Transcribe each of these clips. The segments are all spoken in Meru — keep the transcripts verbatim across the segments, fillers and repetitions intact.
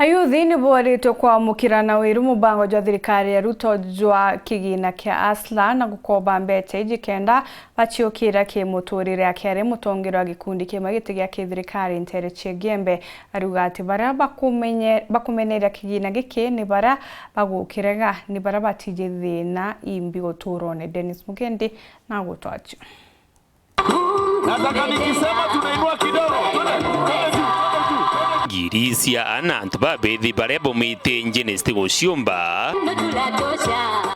Ayuthi ni boritwe kwamukira na wiru mubango jwa thirikari ya Ruto jwa kigina kia Hustler na gukoba mbecha iji kenda baciukira kimuturire. Akiaria, mutongeria wa gikundi kimwe giti gia kithirikari Ntere Chigembe ariuga ati baria bakumenye-, bakumeneria kigina giki ni baria bagukirega, ni baria batiji thina imbi uturone. Dennis Mugendi na gutwachu. Nataka nikisema tunainua kidogo. Twende, twende juu, twende juu, twende juu. Ngiri cia ana antu babithi baria baumite njene citiguciumba.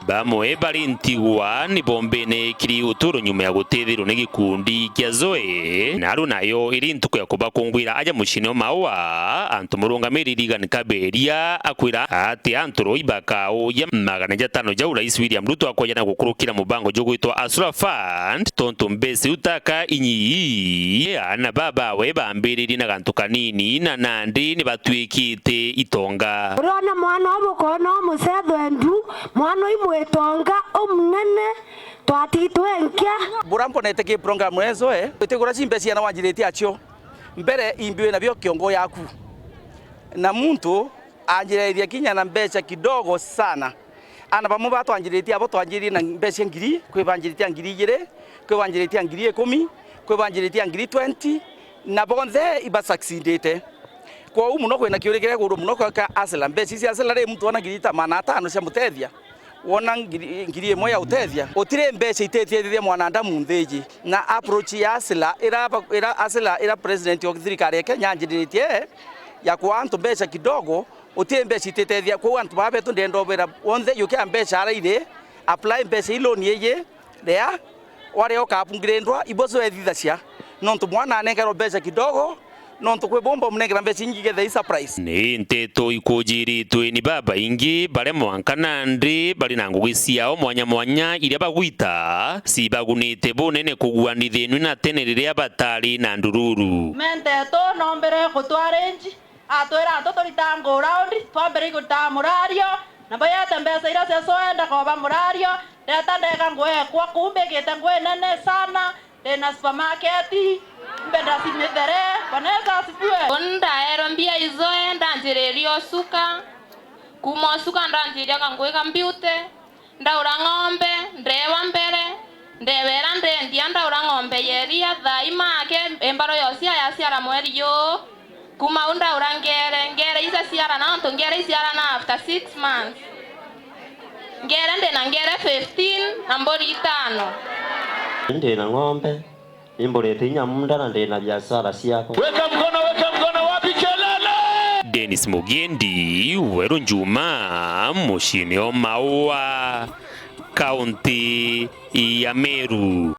Bamwe bari ntigwa ni bombene kiri uturo nyuma ya gutethirwa ni gikundi kia Zoe. Naru nayo iri ntuku ya kubakungwira aja mucine o Maua, antu murungamiri Reagan Kaberia akwira ati antu roi bakauja magana jatano jau Rais William Ruto akoja na gukurukira mubango jugwitwa Hustler Fund, tontu mbeca iu taka inyii. Ana babawe bambiririe na gantu kanini, na nandi ni batwikite itonga. Uriona mwana ubu ukona umucethwe ndu, mwana uyu mwitonga umunene, twatitwe nkia. Bura mponete ki program ezo, eh, itigura ci mbeca ciana wanjiritie acio. Mbere imbi wina bio kiongo yaku. Na muntu anjirithia kinya na mbeca kidogo sana. Ana bamwe batwanjiritie abo twanjiririe na mbeca ngiri, kwi banjiritie a ngiri igiri, kwi banjiritie a ngiri ikumi, kwi banjiritie a ngiri twenty, na bonthe iba succeedite. Kwou muno kwina kiurikire iguru muno kwa Hustler. Mbeca ici cia Hustler ri, muntu ona ngiri ta magana atano cia mutethia, wona ngiri, ngiri imwe ya utethia, utiri mbeca itethia mwanadamu nthi iji. Na approach ya Hustler ira, ira Hustler ira president wa thirikari ya Kenya anjiriritie ya kwa antu mbeca kidogo, uti mbeca ititethia. Kwou antu baa betu ndenda ubera wonthe yukia mbeca ara iri, apply mbeca i loan iji, ria, waria ukapungirindwa, ibo zo ethithacia. Nontu mwana anengerwa mbeca kidogo, nontu kwi bumba umunengera mbeca ingi getha i surprise. Ni nteto ikujiritwe ni babaingi baria mwanka nandi bari na ngugi ciao mwanya mwanya iria bagwita, cibagunite bunene kuguanithinua na tene riria batari na ndururu. Me nteto nombere gutwarenji. Atwira antu turitaa nguu raundi, twambiririe gutaga murario, na bayete mbeca iria cia Zoe ndakoba murario, ndeta ndeka nguu ekwa kuu mbikite nguu inene sana, ndina supermarket, mbenda cimithere, Bwana Yesu asifiwe. Uni ndaerwe mbia i Zoe, ndanjiririe usuka, kuma usuka ndanjiria kangui ka beauty, ndaura ng'ombe, ndewa mbere, ndewera ndendia, ndaura ng'ombe ya iria, thaa imake, imbaro yosia yaciara mweri juu. Kuma u ndaura ngere, ngere iciaciarana, nontu ngere iciarana after six months. Ngere ndina ngere fifteen na mburi itano. Ndina ng'ombe, imburite inya munda na ndina biashara ciakwa. Weka mkono, weka mkono, wapi kelele? Dennis Mugendi, Weru Njuma, muciini o Maua, kaunti ya Meru.